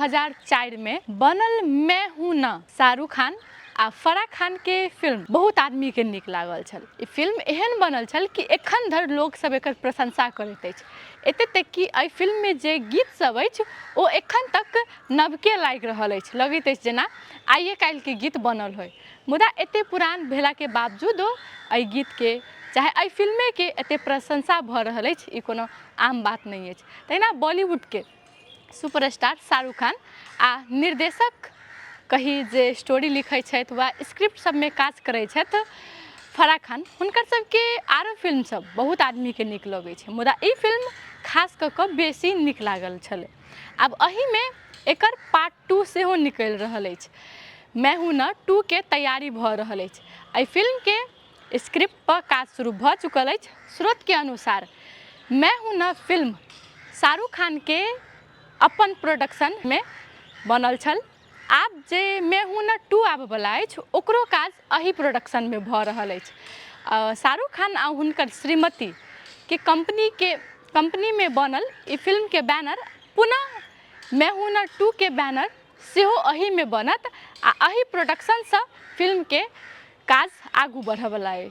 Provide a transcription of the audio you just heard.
2004 मे बनल मैं हूं ना शाहरुख खान आ फराह खान के फिल्म बहुत आदमी के नीक लागल छल। ई फिल्म एहन बनल छल कि एखन धरि लोक सब एकर प्रशंसा करैत अछि। एते तक कि एहि फिल्म मे जे गीत सब अछि ओ एखन तक नवके लागि रहल अछि, लगैत अछि जेना आइए काल्हि के गीत बनल होय। मुदा एते पुरान भेला के बावजूदो एहि गीत के चाहे एहि फिल्मे के एते प्रशंसा भऽ रहल अछि, ई कोनो आम बात नहि अछि। तहिना बॉलीवुड के सुपरस्टार शाहरुख खान आ निर्देशक कही जे स्टोरी लिखै छथि वा स्क्रिप्ट सबमे काज करै छथि फराह खान, हुनकर सबके आरो फिल्म सब बहुत आदमीके नीक लगै छै, मुदा ई फिल्म खास कऽ कऽ बेसी नीक लागल छलै। आब एहिमे एकर पार्ट 2 सेहो निकलि रहल अछि। मैं हूं ना 2 के तैयारी भऽ रहल अछि। एहि फिल्मके स्क्रिप्ट पर काज शुरू भऽ चुकल अछि। स्रोतके अनुसार मैं हूं ना फिल्म शाहरुख खानके अपन प्रोडक्शनमे बनल छल। आब जे मैं हूं ना 2 आबयवला अछि ओकरो काज एही प्रोडक्शनमे भऽ रहल अछि। शाहरुख खान आ हुनकर श्रीमतीके कम्पनीमे बनल ई फिल्मके बैनर पुनः मैं हूं ना 2 के बैनर सेहो एहीमे बनत आ एही प्रोडक्शनसँ फिल्मके काज आगू बढ़यवला अछि।